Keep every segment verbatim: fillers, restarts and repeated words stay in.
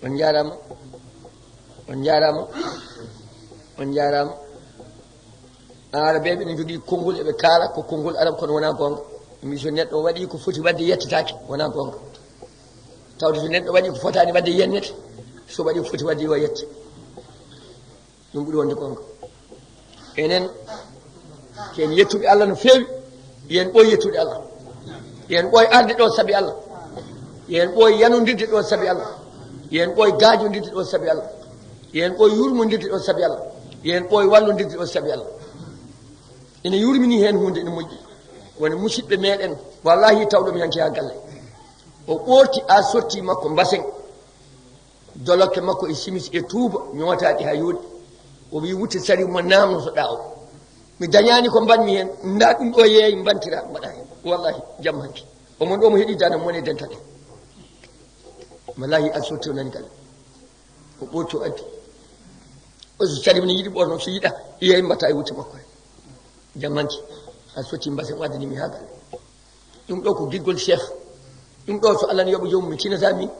On njaaraama. On njaaraama. On njaaraama. Arabeeɓe ne njogii konngol, eɓe kaala ko konngol arab, kono wonaa goonga. Ɓe mbii, so neɗɗo waɗii ko foti waɗde, yettetaake, wonaa goonga. Tawde so neɗɗo waɗii ko fotaani waɗde, yennete, so waɗii ko foti waɗde, yo yette. Ɗum ɓuri wonde goonga. Enen, ko en yettuɓe Allah no feewi, yo en ɓooy yettude Allah. Yo en ɓooy arde ɗo sabi Allah. Yo en ɓooy yanondirde ɗo sabi Allah. Yo en ɓooy gaajondirde ɗo sabi Allah. Yo en ɓooy yurmondirde ɗo sabi Allah. Yo en ɓooy wallondirde ɗo sabi Allah. Ene yurmini heen huunde, ene moƴƴi. Woni musidɓe meɗen, wallahi, tawɗo mi hanki haa galle. O ɓoorti a sotti makko mbasen. Dolokke makko e simis e tuuba ñootaaɗi haa yooɗi. O wii, "Wutte sari mo naamnotoɗaa o." Mi dañaani ko mbaɗmi heen. Ndaa ɗum ɗo yeey mbantira mbaɗa heen. Wallahi, jam hanki. Omon ɗo mo heɗi dana mone dental en. Wallahi, a sotti o nani galle. O ɓoorti o addi. O so sari mo ne yiɗi ɓoorno, so yiɗa, yeey mbatta e wutte makko heen. Jam hanki. A sotti mbasen o addani mi haa galle. Ɗum ɗo ko giggol Cheikh. Ɗum ɗo so Allah ne yoɓa joomum, mi tinata min.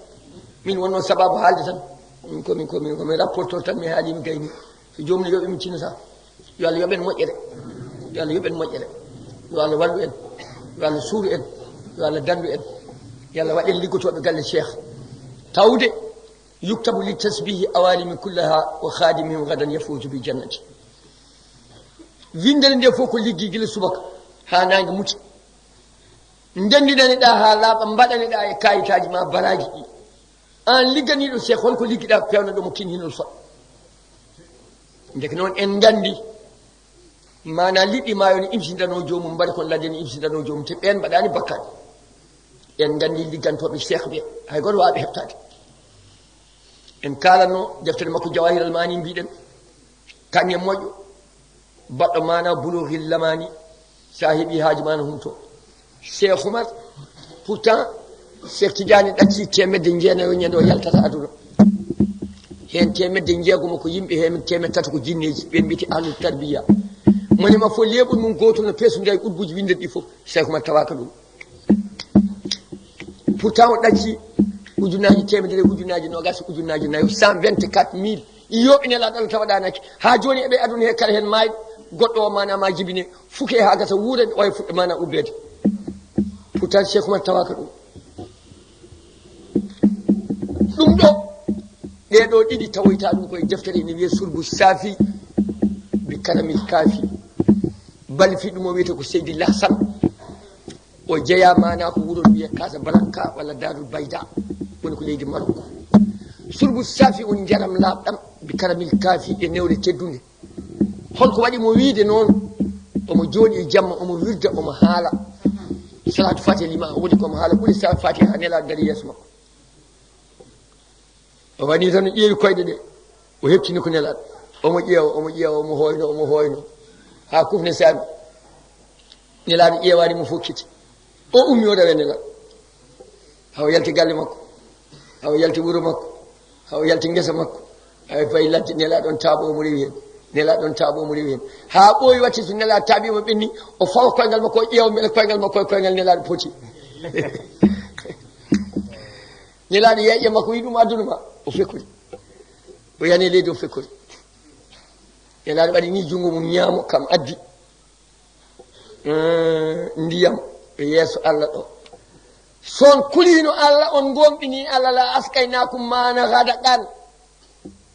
Min wonno sababu haalde tan. Min ko min, ko min, ko min rapporteur tan mi haali mi gayni. So joomum ne yoɓi mi tinata. Yo Allah yoɓen moƴƴere. Yo Allah yoɓen moƴƴere. Yo Allah wallu en. Yo Allah suuru en. Yo Allah dandu en. Yo Allah waɗen liggotooɓe galle Cheikh. Tawde yuktabu li tasbihi awalimi kullaha wa khadimihim gadan yafuzu bi jannati. Winndere nde fof ko liggi gila subaka haa naange muti. Ndenndinani ɗa haa laaɓa, mbaɗani ɗa e kayitaaji ma baraaji ɗi. Aan ligganiiɗo Seek, holko liggiɗa peewna ɗo mo kin hinol fot? Ndeke noon en nganndi, maanaa liɗɗi maayo ne imsindanoo joomum, mbaɗi kon ladde ne imsindanoo joomum, te ɓeen mbaɗaani bakkaat. En nganndi liggantooɓe Seek ɓe, hay gooto waawaɓe heɓtaade. En kaalanno deftere makko Jawahir al Maani, mbiɗen, kaŋŋe moƴƴo, baɗɗo maana Bulughil Lamaani, sa heɓi haaju ma na humto. Cheikh Oumar, pourtant, Cheikh Tidiane ɗacci teemedde jeenayo ñande o yaltata aduna. Heen teemedde jeegom ko yimɓe, heen teemedde tati ko jinneeji, ɓe mbiyete ahlu tarbiya. Moni ma fof leeɓol mum gootol no peesude e qutbuuji winndeɗi ɗi fof, Cheikh Oumar tawaaka ɗum. Pourtant, o ɗacci ujunnaaji teemedere, ujunnaaji noogaas, ujunnaaji nayo, cent vingt-quatre mille. Iyooɓe Nelaaɗo Allah tawa ɗaanake. Haa jooni eɓe aduna he, kala heen maayɗo, goɗɗo o maanaa ma jibine, fuke haa gasa wuurani, oya fuɗɗo maanaa ubbeede. Pourtant, Cheikh Oumar tawaaka ɗum. Ɗum ɗo, ɗee ɗo ɗiɗi tawoyta ɗum koye deftere ene wiyee Sulbu Saafi bi Karamil Kaafi. Balfi ɗum o wiyetee ko Seydi Lahsan. O jeyaa maanaa ko wuro no wiyee Casablanca walla Darul Bayda, woni ko leydi Marok. Sulbu Saafi woni njaram laaɓɗam bi Karamil Kaafi e newre teddunde. Holko waɗi mo wiyde noon? Omo jooɗi e jamma, omo wirda, omo haala. Salaatu Faatiha lima, woni ko omo haala, ɓuri Salaatu Faatiha haa Nelaaɗo darii yeeso makko. O waɗi tan, o ƴeewi koyɗe ɗe, o heɓtini ko Nelaaɗo. Omo ƴeewa, omo ƴeewa, omo hooyno, omo hooyno, haa kufne saami. Nelaaɗo ƴeewaani mo fokkiti. O ummi, o rewa Nelaaɗo. Haa o yalti galle makko, haa o yalti wuro makko, haa o yalti ngesa makko. Hay fayi ladde, Nelaaɗo on taaɓo, omo rewi heen. Nelaaɗo on taaɓo, omo rewi heen. Haa ɓooyi, watti so Nelaaɗo taaɓi, omo ɓenni, o fawa koyngal makko, o ƴeewa mbele koyngal makko e koyngal Nelaaɗo poti. Nelaaɗo yeeƴe makko, wi ɗum aduna ma, o fekkori. O yani e leydi, o fekkori. Nelaaɗo waɗi ni junngo mum ñaamo, kam addi, eh, ndiyam e yeeso Allah ɗo. So on kuliino Allah, on ngomɗini Allah, la askaynakum maana gadaqan.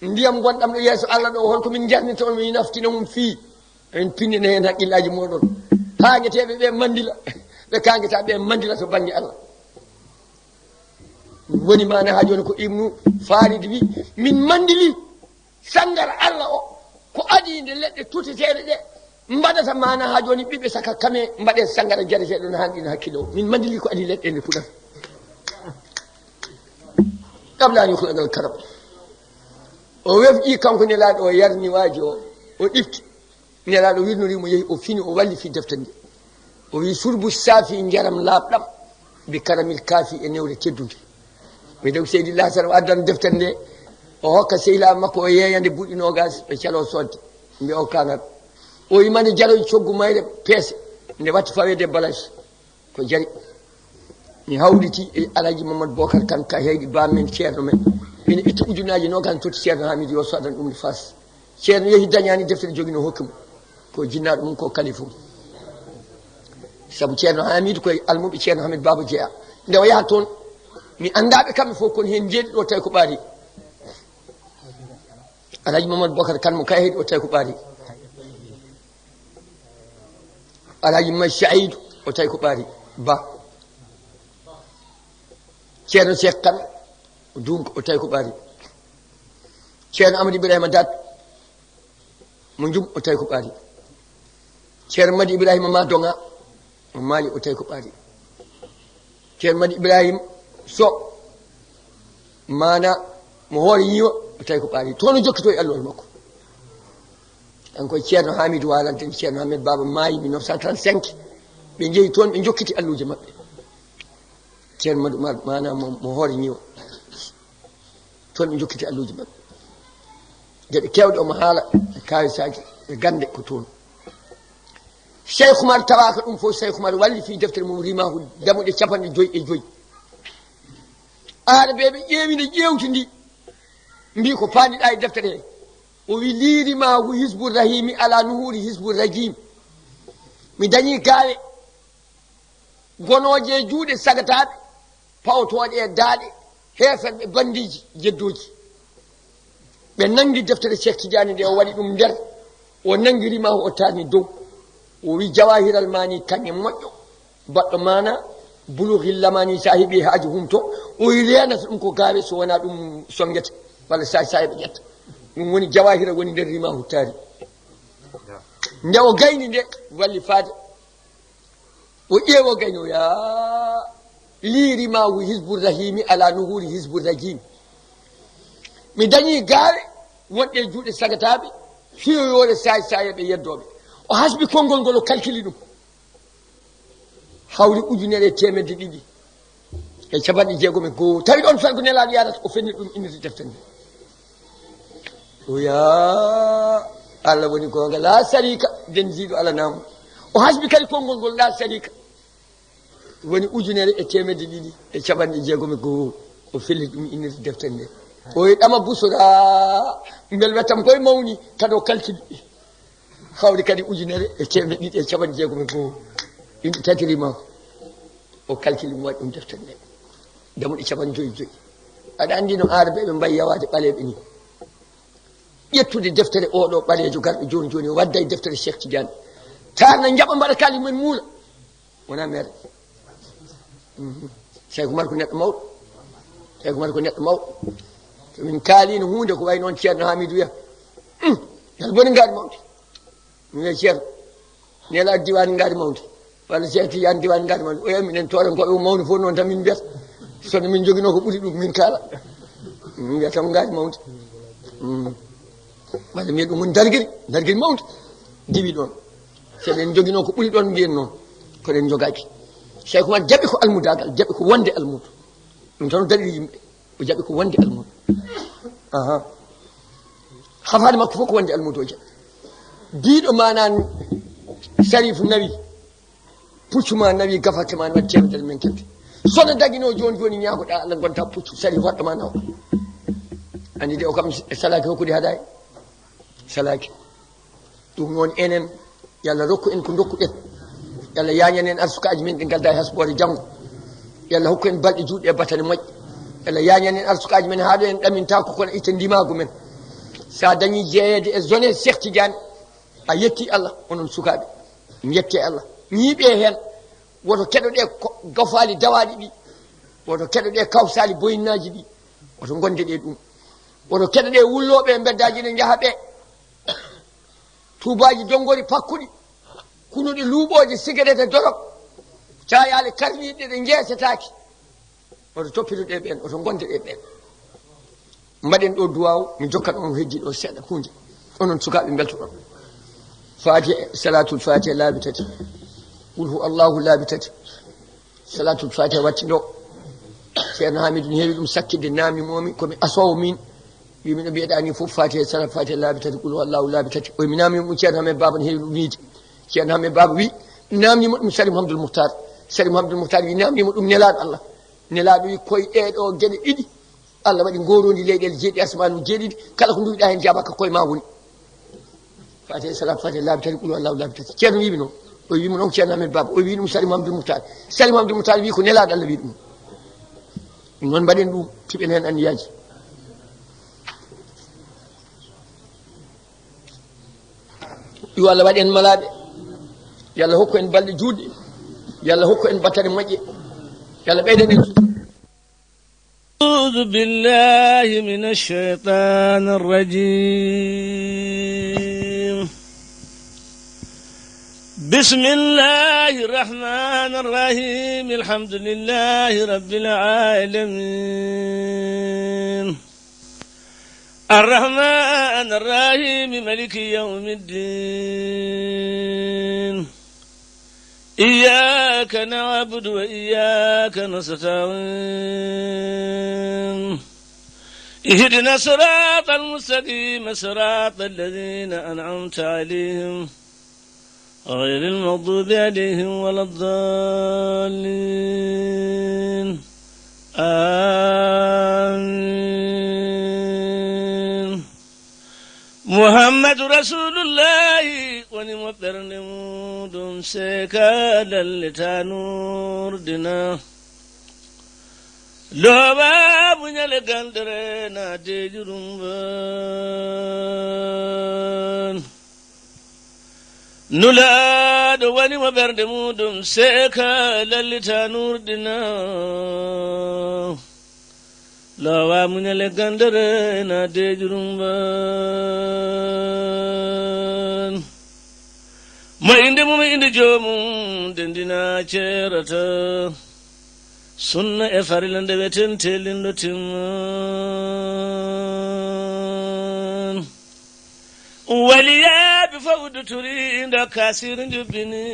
Ndiyam ngonɗam ɗo yeeso Allah ɗo, holko min njarnita on, min naftina mum fii? En pinnina heen haqqillaaji mooɗon. Kaangeteeɓe ɓe mandila, ɓe kaangeta ɓe mandila to bannge Allah. Woni maana haa jooni ko Ibnu Farid wi, min mandili sanngara Allah o, ko adiinde leɗɗe tuteteeɗe ɗe mbaɗata maana haa jooni ɓiɓɓe saka kame mbaɗe sanngara jareteeɗo no haanɗi no hakkille o. Min mandili ko adii leɗɗe nde puɗata. Qabla an yukhlaqa al karam. O wefƴi kanko Nelaaɗo, o yarni waaji o, o ɗifti. Nelaaɗo wirnori mo, yehi, o fini, o walli fii defte nde. O wi, "Surbu saafi, njaram laaɓɗam, bi karamil kaafi, e newre teddunde." Ɓe tawi Seydi Lahsan o addan deftere nde, o hokka sehilaaɓe makko, o yeeya nde buuɗi noogaas, ɓe calo soodde, mbiya o kaangal. O yima nde jaroy coggu mayre peese, nde watti faweede e balance, ko jari. Mi hawriti e Alhaji Mamadou Bocar Kane, ka heyɗi baamen, ceerno men. ina itta ujunnaaji noogaas, totti Ceerno Hamiidu yo soodan ɗum Faas. Ceerno yehi dañaani deftere, joginoo hokki mo. Ko jinnaaɗo mum, ko kalifu mum. Sabu Ceerno Hamiidu koye almuɓɓe Ceerno Hamiidu Baaba jeyaa. Nde o yaha toon, mi anndaa ɓe kamɓe fof, kono heen jeeɗiɗo o tawi ko ɓaari. Alhaji Mamadou Bokar Kan mo Kayhayɗi o tawi ko ɓaari. Alhaji May Saïdou o tawi ko ɓaari. Ba. Ceerno Seek Kan o Duunko o tawi ko ɓaari. Ceerno Amadou Ibrahima Dat mo Njum o tawi ko ɓaari. Ceerno Madi Ibrahima Ma Donga mo Mali o tawi ko ɓaari. Ceerno Madi Ibrahima Sow mana mo Hoore Ñiiwa o tawi ko ɓaari. Toon o jokkito e alluwal makko. Kanko e Ceerno Hamiidu Waalante, Ceerno Hamiidu Baaba maayi mille neuf cent trente-cinq. Ɓe njehi toon, ɓe njokkiti alluuje maɓɓe. Ceerno Madu Umar, maanaam mo, mo Hoore Ñiiwa. Toon ɓe njokkiti alluuje maɓɓe. Geɗe keewɗe omo haala e kaawisaaji e gannde ko toon. Cheikh Oumar tawaaka ɗum fof, Cheikh Oumar walli fii deftere mum Rimaahu, damuɗe capanɗe joyi e joyi. Aarabeeɓe ƴeewi nde, ƴeewtidi, mbii ko paandiɗaa e deftere he. O wi: "Lii Rimaahu Hizbu Rahiimi alaa nuhuuri Hizbu Rajiim." Mi dañii gaawe gonooje e juuɗe sagataaɓe, pawotooɗe e daaɗe heeferɓe, banndiiji jeddooji. Ɓe nanngi deftere Cheikh Tidiane nde, o waɗi ɗum nder, o nanngi Rimaahu, o taarni dow. O wi: "Jawaahiral Maani kaŋŋe moƴƴo, baɗɗo maana, Buluuhil Lamaani, so a heɓii haaji humto." O wi: "Reenata ɗum ko gaawe, so wonaa ɗum sonngete, walla saay saay ɓe ƴetta." Ɗum woni Jawaahira woni nder Rimaahu taari. Nde o gayni nde, walli faade. O ƴeewo gayno, yaa, "Lii Rimaahu Hizbu Rahiimi alaa nuhuuri Hizbu Rajiim." Mi dañii gaawe wonɗe e juuɗe sagataaɓe, fiyoyoore saay saayeeɓe yeddooɓe. O hasbi konngol ngol, o kalkili ɗum. Hawri ujunere e teemedde ɗiɗi e capanɗe jeegom e goo. Tawi ɗoon fergo nelaaɗo yaarata, o fenni ɗum, innirde deftere nde. O yaa, Allah woni goonga, laa sariika, dendiiɗo Allah naamu. O hasbi kadi konngol ngol, laa sariika. Woni ujunere e teemedde ɗiɗi e capanɗe jeegom e goo, o felli ɗum, innirde deftere nde. O wi: "Ɗama Busra, mbel wettam koye mawni," kadi o kalkili. Hawri kadi ujunere e teemedde ɗiɗi e capanɗe jeegom e goo. Yimɓe tatirima, o kalkili mo waɗi ɗum deftere nde. Damuɗe capanɗe joyi joyi. Aɗa anndi no Aarabeeɓe mbayi yawaade ɓaleeɓe ni. Ƴettude deftere oɗo ɓaleejo garɗo jooni jooni, o wadda e deftere Cheikh Tidiane. Taarna, njaɓa, mbaɗa kali men muula. Wona mere. Mhm. Cheikh Oumar ko neɗɗo mawɗo. Cheikh Oumar ko neɗɗo mawɗo. To min kaalino huunde ko wayi noon Ceerno Hamidou wiya: "Hum, yal boni ngaari mawde." Mi wiya: "Ceerno, nela diwaani ngaari mawde. Walla Cheikh Tidiane diwaani ngaari mawde." O wiya: "Minen Toorankooɓe ko mawni fof noon tan min mbiyata. Sono min njoginoo ko ɓuri ɗum min kaala." Min mbiyata tan ko ngaari mawde. Mm. Walla mbiya ɗum woni dargiri, dargiri mawde. Diwi ɗoon. So eɗen njoginoo ko ɓuri ɗoon mbiyen noon. Ko ɗen njogaaki. Cheikh Oumar jaɓi ko almudaagal, jaɓi ko wonde almuudo. Ɗum tan o dariri yimɓe. O jaɓi ko wonde almuudo. Aha. Hafaade makko fof ko wonde almuudo o jaɓi. Biiɗo ma naan Sarifu nawi, puccu ma nawi, gafarte ma ne waɗi teemedere men kebde. Sono daginoo jooni jooni, ñaagoɗaa Allah, ngonta puccu, Sarifu waɗɗo ma nawa. Anndi de o kam e salaaki hokkude hadaaya. Salaaki. Ɗum noon enen, yo Allah rokku en ko ndokkuɗen. Yo Allah yaañan en arsukaaji men ɗi ngalda e hasboore janngo. Yo Allah hokku en balɗe juutɗe e batane moƴƴe. Yo Allah yaañan en arsukaaji men haa ɗo en ɗamintaako kono itta ndimaagu men. So a dañii jeyeede e zone Cheikh Tidiane, a yetti Allah, onon sukaaɓe. Njette Allah. Ñiiɓe heen. Woto keɗoɗe ko-, gafaali dawaaɗi ɗi. Woto keɗoɗe kawsaali boyinnaaji ɗi. Woto ngonde ɗe ɗum. Woto keɗoɗe wullooɓe e mbeddaaji ɗi njaha ɓe. Tuubaaji donngori pakkuɗi, kunuɗe luuɓooje, sigaret e dorog, caayaale karniiɗe ɗe njeesetaake. Oto toppito ɗe ɓeen, oto ngonde ɗe ɓeen. Mbaɗen ɗo duwaaw, mi jokkat on heddi ɗo seeɗa huunde. Onon sukaaɓe mbeltoɗon. Faatiha, Salaatul Faatiha laabi tati. Qul hu Allahu laabi tati. Salaatul Faatiha watti ɗo. Ceerno Hamidou ne heewi ɗum sakkitde, naamni moomi ko mi asoowo miin. Wi mi no mbiyeɗaa ni fof, Faatiha, Salaatul Faatiha laabi tati, Qul hu Allahu laabi tati. O wi mi naamni ɗum Ceerno Hamidou Baaba ne heewi ɗum wiide. Ceerno Hamidou Baaba wi naamni mo ɗum Sharif Mouhamadoul Mouhtar. Sharif Mouhamadoul Mouhtar wi naamni mo ɗum Nelaaɗo Allah. Nelaaɗo wi koye ɗee ɗo geɗe ɗiɗi, Allah waɗi ngooroondi leyɗeele jeeɗiɗi, asamaanu jeeɗiɗi, kala ko nduwiɗaa heen jaabaka, koye ma woni. Fatiha, Salaatul Fatiha laabi tati, Qul Huwallahu laabi tati. Ceerno wiimi noon, o wiimi noon Ceerno Amen Baaba, o wiini ɗum Sali Mamadou Moutar. Sali Mamadou Moutar wii ko nelaaɗo Allah wii ɗum. Ɗum noon mbaɗen ɗum, cuɓen heen anniyaaji. Yo Allah waɗ en malaaɓe. Yo Allah hokku en balɗe juutɗe. Yo Allah hokku en battane moƴƴe. Yo Allah ɓeydan en. أعوذ بالله من الشيطان الرجيم. بسم الله الرحمن الرحيم. الحمد لله رب العالمين. الرحمن الرحيم. ملك يوم الدين. إياك نعبد وإياك نستعين. اهدنا الصراط المستقيم، صراط الذين أنعمت عليهم، غير المغضوب عليهم ولا الضالين. آمين. محمد رسول الله، woni mo ɓernde muɗum seeka lallita nuurdina. Loowa muñal e gandere na deeƴu ɗum ban. Nulaaɗo woni mo ɓernde muɗum seeka lallita nuurdina. Loowa muñal e gandere na deeƴu ɗum ban. Mo innde mum e innde joomum, denɗina ceerata. Sunna e farilla nde weten teelinɗo timman. Waliyaaɓe fof uddu turi, ndokka sir njubbini.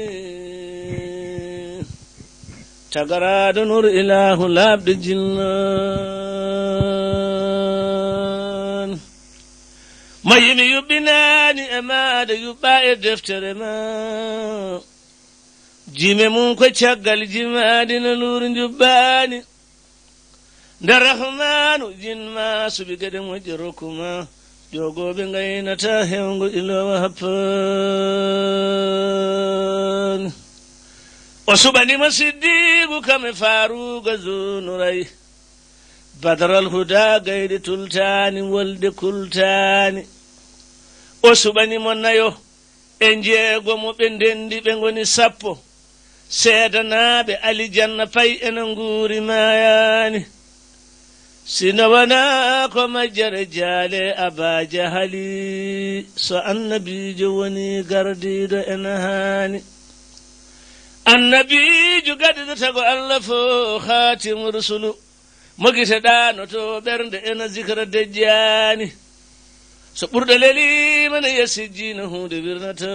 Tagaraaɗo nur ilaahu laaɓɗo jinnan. Mo yimi yuɓɓinaani e maade yuɓɓa e deftere ma. Jime mum ko caggal jimaadi no luuri njubbaani. Nde Rahmaanu jinma suɓi geɗe moƴƴe rokku ma. Jogooɓe ngaynata hewngo iloowa happaani. O suɓani mo Siddiigu kam e Faaruuga Zunuray. Badaral Huda gayɗe tultaani, wolde kultaani. O suɓani mo nayo e njeego mo ɓe ndenndi ɓe ngoni sappo. Seedanaaɓe alijanna pay ena nguuri maayaani. Sino wonaa ko majjere jaale Aba Jahali, so annabiijo woni gardiiɗo ena haani. Annabiijo gaɗiɗo tago Allah fof, Haatimu Rusulu. Mo gite ɗaanoto, ɓernde ena zikra dejjaani. So ɓurɗo leliima ne yesijjiino huunde wirnata.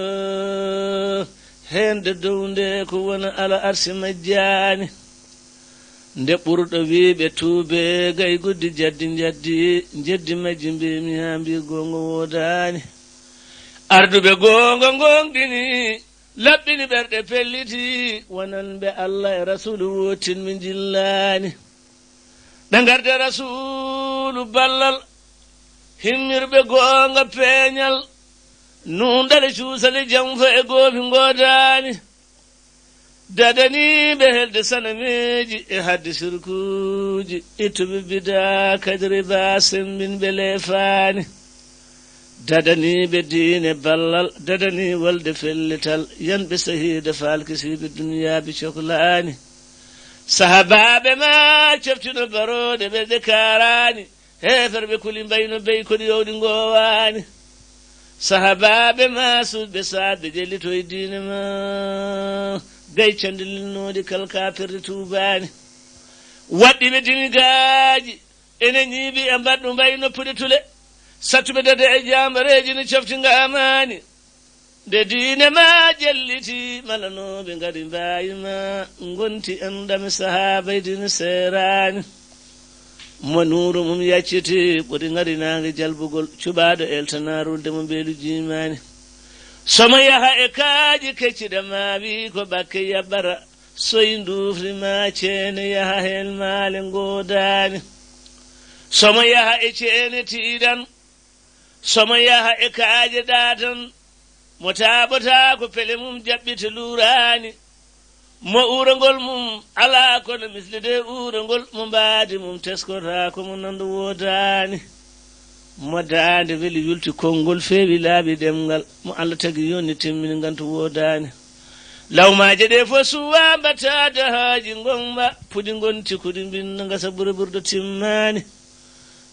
Heen de dow nde ko wona ala arsi majjaani. Nde ɓurɗo wiiɓe tuube gay guddi jaddi njaddi, njeddi majji mbiimi haa mbi goonga woodaani. Arduɓe goonga ngoongɗini, laɓɓini ɓerɗe pelliti, wonanɓe Allah e Rasuulu wootin mi njillaani. Ɓe ngarde Rasuulu ballal, himmirɓe goonga peeñal, nuunɗale cuusale jamfa e goofi ngoodaani. Dadaniiɓe helde sanameeji e hadde sirkuuji, ittuɓe bidaa kadi riba sembinɓe leefaani. Dadaniiɓe diine ballal, dadanii wolde fellital, yanɓe sahiida faalkisiiɓe duniyaaɓe coklaani. Sahabaaɓe ma coftino barooɗe ɓe ɓe kaaraani, heeferɓe kuli mbayno bey koɗi yowɗi ngoowaani. Sahabaaɓe ma suuɗɓe saabɓe ƴellito e diine ma, gay candi lilnooɗi kal kaafirde tuubaani. Waɗɗiiɓe dimigaaji, ene ñiiɓi e mbaɗɗu mbay noppude tule. Sattuɓe dade e jaambareeji no cofti ngaamaani. Nde diine ma ƴelliti, malanooɓe ngari mbaawi ma, ngonti enɗam e sahaaba e diine seeraani. Mo nuuru mum yacciti, ɓuri ngari naange jalbugol, cuɓaaɗo eltana rulde mo mbeelu jiimaani. So mo yaha e kaaƴe kecciɗe ma wi ko ɓakke yaɓɓata, soyi nduufri ma ceene yaha heen maale ngoodaani. Somo yaha e ceene tiiɗan, somo yaha e kaaƴe ɗaatan, mo taaɓotaako pele mum jaɓɓite luuraani. Mo uurangol mum alaa kono misli de uurangol mo mbaadi mum teskotaako mo nanndo woodaani. Mo daande weli yulti konngol feewi laaɓi ɗemngal, mo Allah tagi yoni timmini ngantu woodaani. Lawmaaje ɗe fof suwaa mbattaade haaji ngonmba, puɗi ngonti kuɗi mbinna ngasa ɓure ɓurɗo timmaani.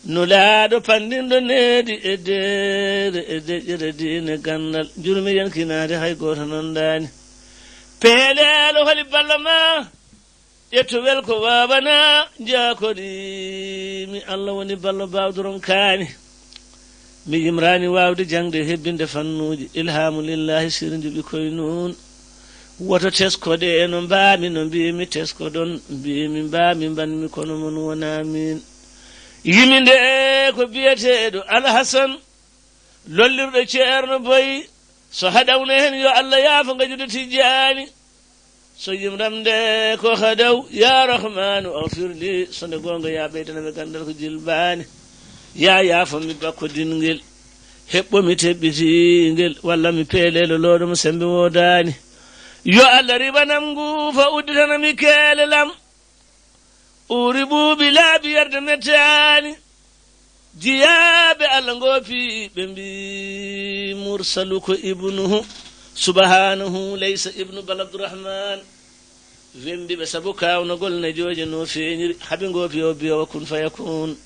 Nulaaɗo panndinɗo needi e deere e deƴƴere diine ganndal, jurmi yankinaade hay gooto nanndaani. Peeleelo holi ballo ma, ƴettu wel ko waawana, njaakori mi Allah woni ballo baawdo ronkaani. Mi yimraani waawde jaŋde hebbinde fannuuji, ilhaamu lillaahi sirnji ɓikkoy nuun. Woto teskoɗe no mbaami, no mbiimi teskoɗon, mbiimi mbaami mbanmi kono mon wonaa miin. Yimi nde ko biyeteeɗo Alhasan, lollirɗo Ceerno Boy, so haɗawno heen yo Allah yaafo ngajude Tijjaani. So yimram nde ko haɗaw, ya Rahmaanu, agfir li, so nde goonga ya ɓeydanami ganndal ko jilbaani. Ya yaafo mi bakko dingel, heɓɓo mi teɓɓitingel, walla mi peeleelo looɗo mo semmbe woodaani. Yo Allah ribanam nguufo, udditana mi keelelam. Uri ɓuuɓi laabi yarde mettaani. Jiyaaɓe Allah ngoopi ɓe mbi mursalu ko ibnuhu. Subhanahu laysa ibnu bal Abdurrahman. Wembiɓe sabu kawnagol najooje no feeñiri. Haɓe ngoopi o biyowo kun fayakun.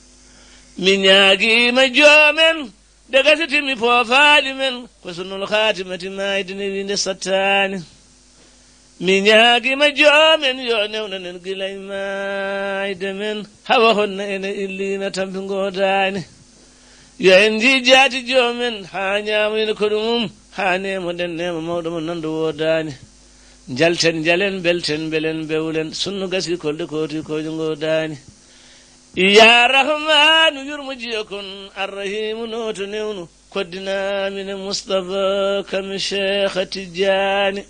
Mi ñaagiima joomen. Nde gasi timmi poofaali men, ko sunnul khaatimati maayde ne wiinde sattaani. Mi ñaagiima joomen yo newnanen gila e maayde men, hawa honna ene illiina tampi ngoodaani. Yo en njii jaati joomen, haa ñaamoyno koɗo mum, haa neemoɗen neema mawɗo mo nanndo woodaani. Njalten njalen, mbelten mbelen, mbewlen, sunnu gasi kolde kooti koojo ngoodaani. Ya Rahmaanu, yurmo jiyo kon, Arrahiimu, nooto newnu, koddinaa mine Mustafa kam Cheikh Tidiane.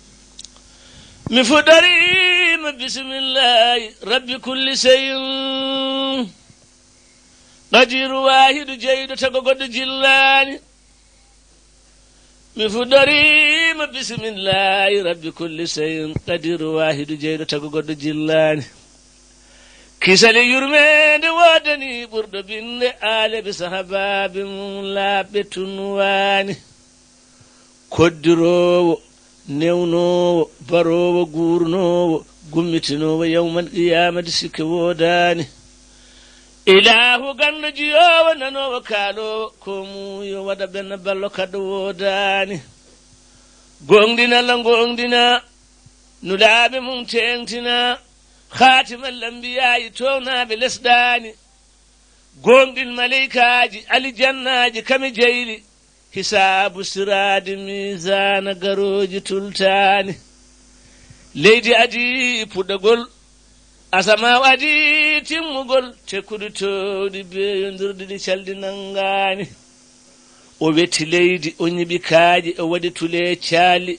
Mi fuɗɗoriima bismillaahi, Rabbi kulli seyin. Qadiiru waahidu jeyɗo tago goɗɗo jillaani. Mi fuɗɗoriima bismillaahi, Rabbi kulli seyin, Qadiiru waahidu jeyɗo tago goɗɗo jillaani. Kisali yurmeende woodani ɓurɗo binnde, aaleɓe sahabaaɓe mum laaɓɓe tunwaani. Koddiroowo, newnoowo, baroowo, guurnoowo, gummitinoowo yawmal qiyaamati sikke woodaani. Ilaahu ganndo jiyoowo, nanoowo kaaloowo, ko mum yo waɗa ɓenna ballo kaɗɗo woodaani. Gooŋɗinal la gooŋɗina, nulaaɓe mum teeŋtina, khaatimal lambiyaayi toownaaɓe lesɗaani. Gooŋɗin maleykaaji, alijannaaji kame jeyli, hisaabu siraadi miisaana garooji tultaani. Leydi adii puɗɗagol, asamaaw adii timmugol, tekkuɗi toowɗi beeyondirɗi ɗi calɗi nanngaani. O wetti leydi, o ñiɓi kaaƴe, o waɗi tule caali,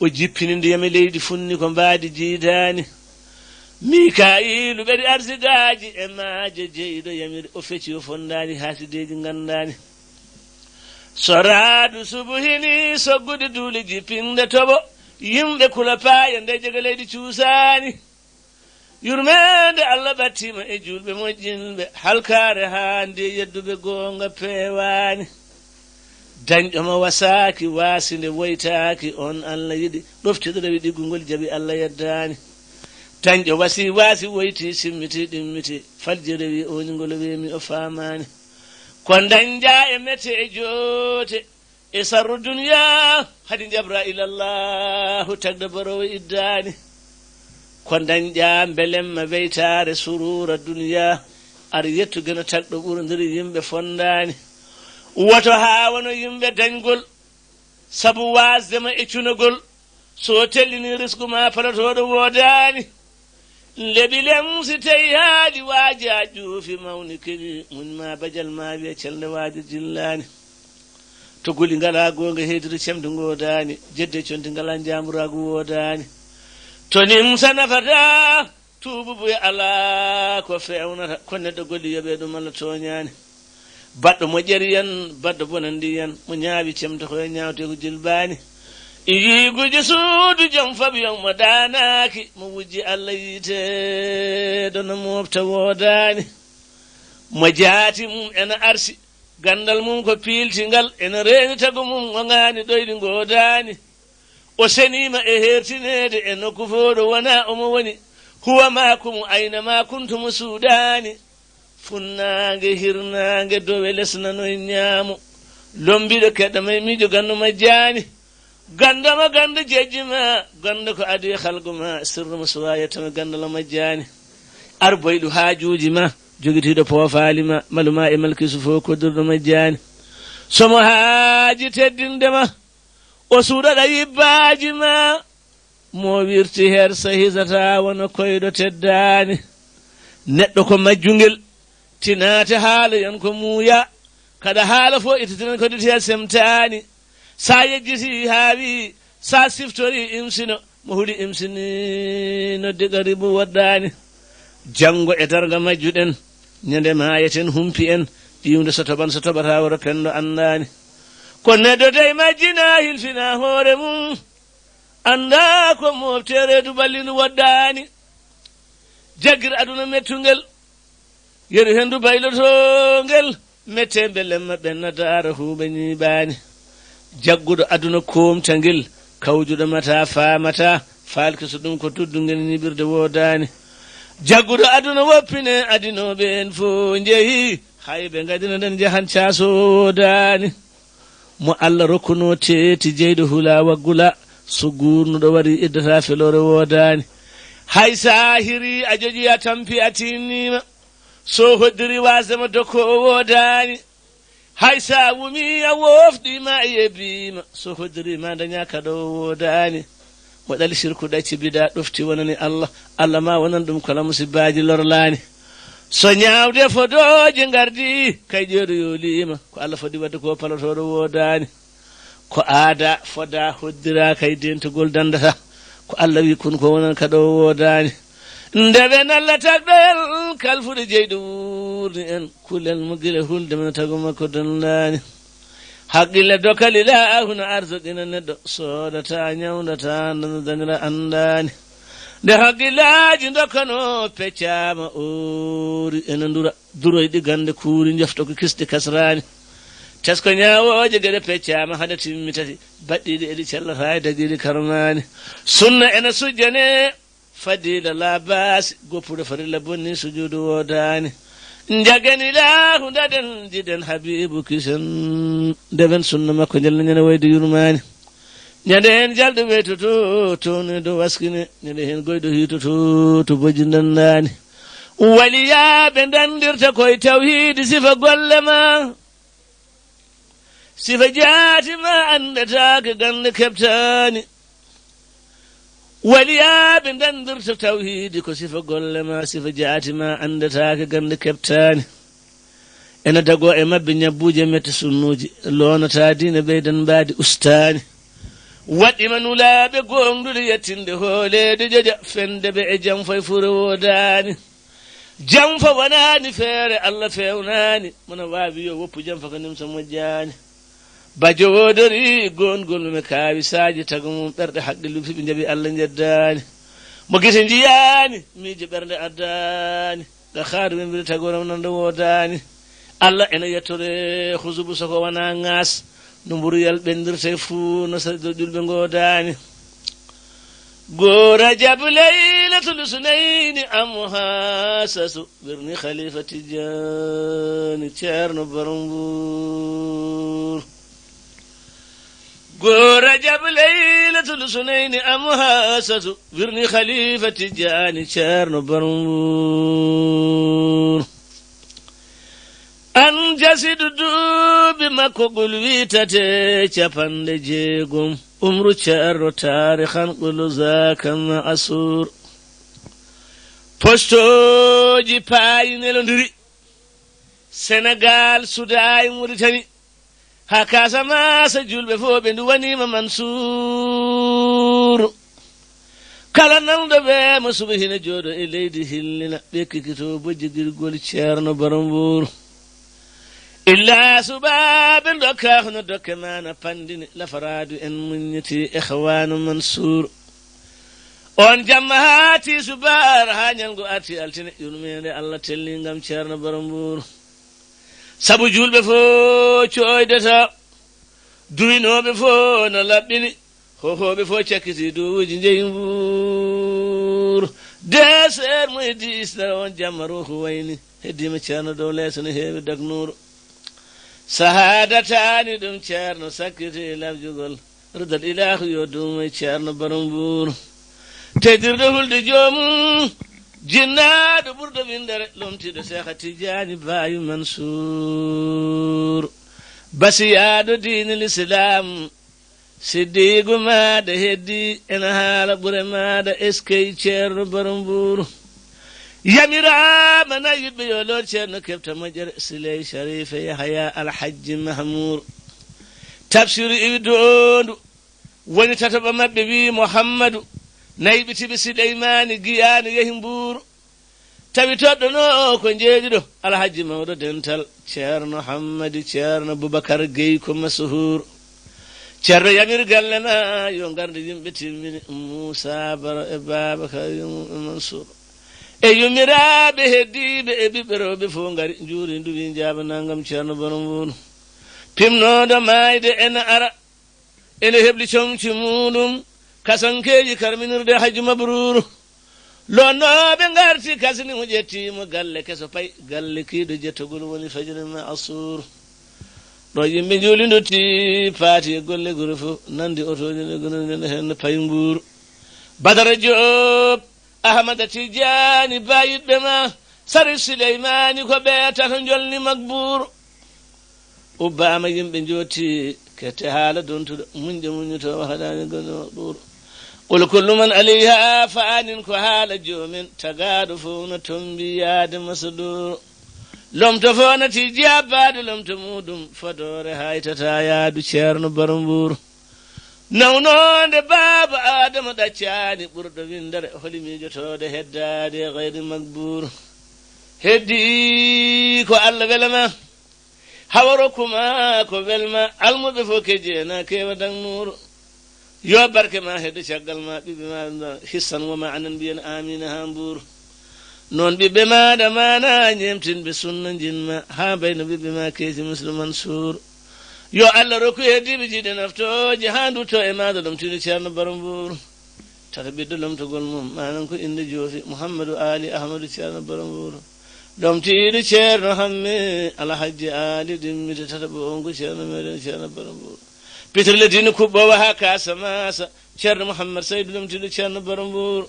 o jippini ndiyam e leydi funni ko mbaadi jiidaani. Mikaayiilu ɓeɗi arsigaaji e maaje jeyɗo yamiri, o fecci o fondaani haasideeji nganndaani. Soraadu subuhini soggude duule jippinde toɓo, yimɓe kula paaya nde jega leydi cuusaani. Yurmeende Allah ɓattiima e juulɓe moƴƴinɓe, halkaare haandi e yedduɓe goonga peewaani. Dañɗo mo wasaaki, waasinde woytaaki, on Allah yiɗi, ɗoftiɗo rewi ɗiggungol jaɓi Allah yeddaani. Dañɗo wasi, waasi, woyti, simmiti, ɗimmiti, falje rewi, oñi ngol weemi, o faamaani. Ko dañɗa e mette e joote, e sarru duniya, hadi jabra ilallahu tagɗo borowo iddaani. Ko dañɗa mbelemma weytaare surura duniya, ar yettu geno tagɗo ɓurndiri yimɓe fondaani. Woto haa wano yimɓe dañgol, sabu waasde ma e cunagol, so tellini risku ma palotooɗo woodaani. Leɓi lem si tawi haali waaji a ƴuufi mawni keñi, muñ ma bajal ma wiya celde waajo jillaani. To guli ngala goonga heydude cemde ngoodaani, jedde conti ngala njaamburaagu woodaani. To nimsa nafata, Tuubu buy alaa ko feewnata, ko neɗɗo golli yoɓee ɗum, Allah tooñaani. Baɗɗo moƴƴere yan, baɗɗo bonannde yan, mo ñaawi cemta ko e ñaawte ko jilbaani. Yiiguuji suudu jom faɓi on mo daanaaki, mo wujji Allah yiite ɗo no moofta woodaani. Mo jaati mum ena arsi, ganndal mum ko piiltingal, ena reeni tago mum o ŋaani ɗoyɗi ngoodaani. O seniima e heertineede e nokku fof ɗo wonaa omo woni. Huwa maakumu ayna maa kuntumu suuɗaani. Funnaange, hirnaange, dowe les nano e ñaamo. Lombiɗo keɗɗa may miijo ganndo majjaani. Ganndo ma ganndo jejji ma, ganndo ko adii halgu ma, sirru mo suwaa yettama ganndo la majjaani. Ar boyɗo haajuuji ma, jogitiiɗo poofaali ma, malu ma e malkisu fof koddirɗo majjaani. Somo haaji teddinde ma, o suuɗaɗa yibbaaji ma, mo wirti her sa hisata wano koyɗo teddaani. Neɗɗo ko majjungel, tinaate haala yon ko muuya, kaɗa haala fof ittitiren ko ditiya semtaani. Sa yejjiti haawi, sa siftori imsino, mo huli imsini noddi garibu woɗɗaani. Janngo e darga majjuɗen, ñande maayeten humpi en, ƴiwde so toɓan so toɓata woro penndo anndaani. Ko neɗɗo dey majjina hilfina hoore mum, annda ko moftere du ballinu woɗɗaani. Jaggir aduna mettungel, yeru hendu baylotongel, mette belemma ɓenna daara huuɓe ñiiɓaani. Jagguɗo aduna koomtangel, kawjuɗo mata faamata, faalki so ɗum ko tuddungel ñiɓirde woodaani. Jagguɗo aduna woppine adinooɓe en fof njehi, hay ɓe ngadina nden njahan caaso woodaani. Mo Allah rokkuno teeti jeyɗo hula waggula, so guurnuɗo wari iddata feloore woodaani. Hay sa hiri a joƴi a tampi a tinnima, so hoddiri wasdema dokko o woodaani. Hay sa wumi a wofɗima a yebbima, so hoddiri ma daña kaɗo o woodaani. Mo ɗali sirku ɗacci bida ɗofti wonani Allah, Allah ma wonan ɗum kala musibbaji lorlaani. So ñaawde fodooje ngardi kay ƴeeru yoliima, ko Allah fodi wadde ko palotooɗo woodaani. Ko aada foda hoddira kay dentugol dandata, ko Allah wi kun ko wonan kaɗo woodaani. Nde ɓe nalla tagɗoyal kalfuɗe jeyɗo wuurni en, kulen mo gila hulde men tago makko dandaani. Haqqille dokal ilaahu no arzaqina neɗɗo, soodata ñawdata nana dañra anndaani. Nde haqqillaaji dokkano peccama oori ena ndura, duroyɗi gande kuuri jofta ko kisɗi kasraani. Tesko ñaawooje geɗe peccama hade timmi tati, baɗɗiɗi eɗi cellata e dagiɗi karmaani. Sunna ena sujjane fadila labasi, goppuɗo farilla bonni sujudu woodaani. Njagen ilaahu ndaɗen jiɗen habibu kisen, ndewen sunna makko njel ñande wayde yurmaani. Ñande heen jalɗo weytoto towneɗo waskine, ñande heen goyɗo hiitoto to bojji ndandaani. Waliyaaɓe ndandirta koye tawhiidi sifa golle ma. Sifa jaati ma anndataake gannde keɓtaani. Waliyaaɓe ndandirta tawhiidi ko sifa golle ma, sifa jaati ma anndataake gannde keɓtaani. Ena dago e maɓɓe ñabbuuje mette sunnuuji, loonata diine ɓeydan mbaadi ustaani. Waɗɗima nulaaɓe gooŋɗude yettinde hooleede joja, fende ɓe e jam fay fure woodaani. Jam fa wanaani feere, Allah feewnaani. Mona waawi yo woppu jam fa ko nimsa moƴƴaani. Bajo woodori goongol mum e kaawi saaji, tago mum ɓerɗe haqqillu fiɓi njaɓi Allah njeddaani. Mo gite njiyaani, miijo ɓernde addaani. Ga khaaru wembiri tago rawnande woodaani. Allah ena yettore husubu soko wana ŋaas. No mburuyal ɓenndirte fuu, no sarɗo ƴulɓe ngoodaani. Go Rajab laylatul sunayni am hasasu, wirni Khalifa Tijani Ceerno Borom Mbuur. Go Rajab laylatul sunayni am hasasu, wirni Khalifa Tijani Ceerno Borom Mbuur. An jasidu duuɓi makko gul wiitate capanɗe jeegom. Umru Ceerno taarihan qulu zaaka ma'asur. Postooji paayi nelondiri. Senegaal, Sudaay, Muritani. Haa Kaasamaasa, juulɓe fof ɓe nduwaniima Mansuuru. Kala nanɗo ɓe mo suɓa hina jooɗo e leydi hillina, ɓe kikito bojji girgol Ceerno Borom Mbuuru. Illa suɓaaɓe ndokka hono dokke maana pandini, lafaraadu en muññiti Ikhwaanu Mansuur. On jamma haati subaar haa ñalngu arti altine, yurmeende Allah telli ngam Ceerno Borom Mbuuru. Sabu juulɓe fof cooydata, duwinooɓe fof no laɓɓini, hohooɓe fof cakkiti duwuuji njeyi Mbuur. Deeseer mo heddi Isra on jamma ruuhu wayni, heddiima Ceerno dow leeso no heewi daknuuru. Sahaadataani ɗum Ceerno sakkiti lafjugol, ridal ilaahu yo duumo e Ceerno Borom Mbuur. Tedirɗo hulde joomum, jinnaaɗo ɓurɗo winndere, lomtiiɗo Seexa Tijaani Baayu Mansuur. Basiyaaɗo diine Lislaam, siddiigu maaɗa heddi, ena haala ɓure maaɗa, eskey Ceerno Borom Mbuur. Yamiraama na yiɗɓe yo loor Ceerno keɓta moƴƴere, Siley Sharife Yahaya Alhajji Mahmuur. Tafsiru iwi doondu, woni tataɓo maɓɓe wii Muhammadu, nayɓitiɓe Sileymaani Giyaani yehi Mbuur. Tawi toɗɗono ko njeeɗiɗo, Alhajji mawɗo dental, Ceerno Hammadi, Ceerno Bubakar Gey ko masuhuur. Ceerno yamir galle ma, yo ngarde yimɓe timmini, Muusa Baro e Baaba Karimu e Mansuur. E yummiraaɓe heddiiɓe e ɓiɓɓe rewɓe fof ngari, njuuri nduwi njaaba nangam Ceerno Borom Mbuuru. Pimnooɗo maayde ena ara, ene hebli comci muuɗum, kasankeeji karminirde Hajji Mabruuru. Lonnooɓe ngarti, kasini mo, ƴetti mo galle keso pay, galle kiiɗo jettogol woni fajiri ma asuur. Ɗo yimɓe njuuli ndotti, paati e golle gure fof, nandi otooji ɗe gonirɗen heen pay Mbuur. Badara Joob, Ahmada Tijaani, baayiɗɓe ma, Sari Sileymaani ko ɓe tato njolni Makbuur. Ubbaama yimɓe njotti, kette haala dontuɗo, muñƴo muññoto, wahadaani gono ɗuuro. Qul kullu man alayha fanin ko haala joomen, tagaaɗo fof no tombi yaade masduuro. Lomto fof nati jabbaade lomto muuɗum, fodoore haytata yaadu Ceerno Borom Mbuuru. Nawnoonde Baaba Aadama ɗaccaani, ɓurɗo winndere, holi miijotoode heddaade e gayri Makbuuru. Heddi ko Allah wela ma. Hawa rokku ma ko welma, almuɓe fof kejji ena keewa daŋ nuuru. Yo barke ma heddo caggal ma, ɓiɓɓe ma no hissan wo ma anan mbiyen amiina haa Mbuur. Noon ɓiɓɓe ma ɗamaana ñeemtinɓe sunna njin ma, haa mbayno ɓiɓɓe ma keesi Muslim Mansuur. Yo Allah rokku heddiiɓe jiiɗe naftooje haa ndutto e maaɗa ɗomtiiɗo Ceerno Baro Mbuur. Tata ɓiɗɗo lomtogol mum, manan ko innde joofi, Muhammadu Aali Ahmadu Ceerno Baro Mbuur. Ɗomtiiɗo Ceerno Hamme, Alhajji Aali Dimmite, tata ɓo on ko Ceerno meɗen Ceerno Baro Mbuur. Pitirle diine kuɓɓoowo haa Kasamasa, Ceerno Muhammad Saydu ɗomtiiɗo Ceerno Baro Mbuur.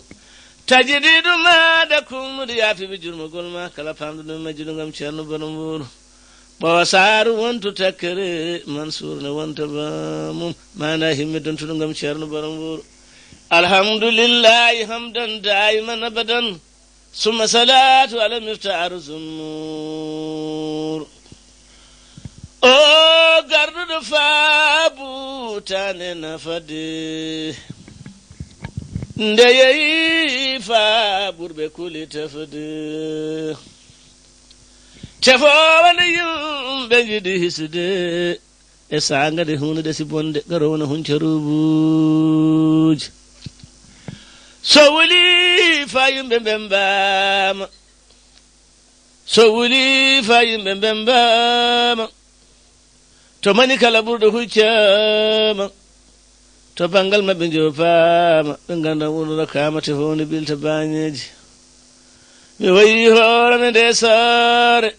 Tajidiiɗo maaɗa kumnude yaafiiɓe jurmogol ma, kala paamɗo ɗum majjuɗo ngam Ceerno Baro Mbuur. Ɓoosaru wontu takkere, Mansuur ne wonta ba mum, maana himme dontuɗo ngam Ceerno Baro Mbuur. Alhamdulillahi hamdan daiman abadan, summa salatu ala miftaaru zummuur. O garduɗo faabu tane nafade, nde yehi faa ɓurɓe kuli tafde. Tefoowa nde yimɓe njiɗi hisde, e saanga nde huunde ɗesi bonde, garoowo na hunca ruubuuji. So wuli faa yimɓe mbembaama, so wuli faa yimɓe mbembaama, to mani kala ɓurɗo huccaama, to banngal maɓɓe njoopaama, ɓe ngannda wuro rokkaama te fowde ɓilta baañeeji. Mi wayi hoore am e nde saare,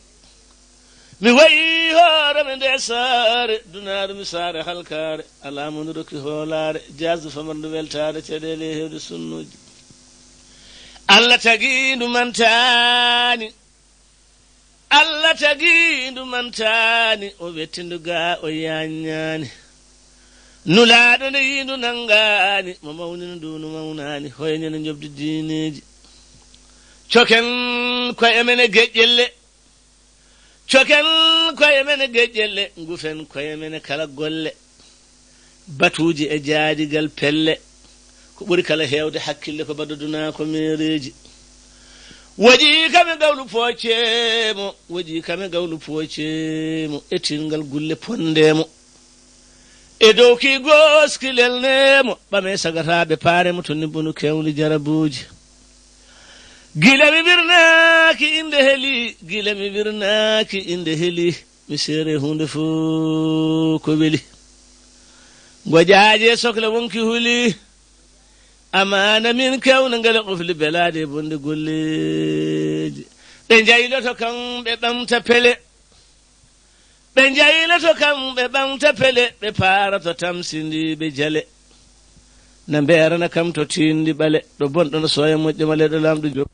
mi wayi hoore am e nde saare, dunaaru mi saare halkaare, alaa mo ndu rokki hoolaare, jaasdu famarndu weltaare, caɗeele e heewde sunnuuji. Allah tagi ndu mantaani. Allah tagi ndu mantaani, o wetti ndu gaa o yaññaani. Nulaaɗo nde yii ndu nanngaani, mo mawnini ndu ndu mawnaani, hoyñene njoɓdi diineeji. Coken koye men e geƴƴelle, coken koye men e geƴƴelle, ngufen koye men e kala golle. Batuuji e jaadigal pelle. Ɓuri kala heewde hakkille ko baɗo dunaa ko meereeji. Woƴi kam e gawlu pooceemo, woƴi kam e gawlu pooceemo, e tinngal gulle pondeemo. E dow ki gooski lelneemo, ɓame sagataaɓe paaremo to nibbunu kewli jarabuuji. Gila mi wirnaaki innde heli, gila mi wirnaaki innde heli, mi seere huunde fof ko weli. Ngo jaaje sokla wonki huli, amaana min kewna ngala qofli belaade e bonde golleeji. Ɓe njayloto kam ɓe ɓamta pele, ɓe njayloto kam ɓe ɓamta pele, ɓe paarato tamsindiiɓe jale. Na mbeerana kam to tiindi ɓale, ɗo bonɗo no sooya moƴƴo male ɗo laamɗo jo.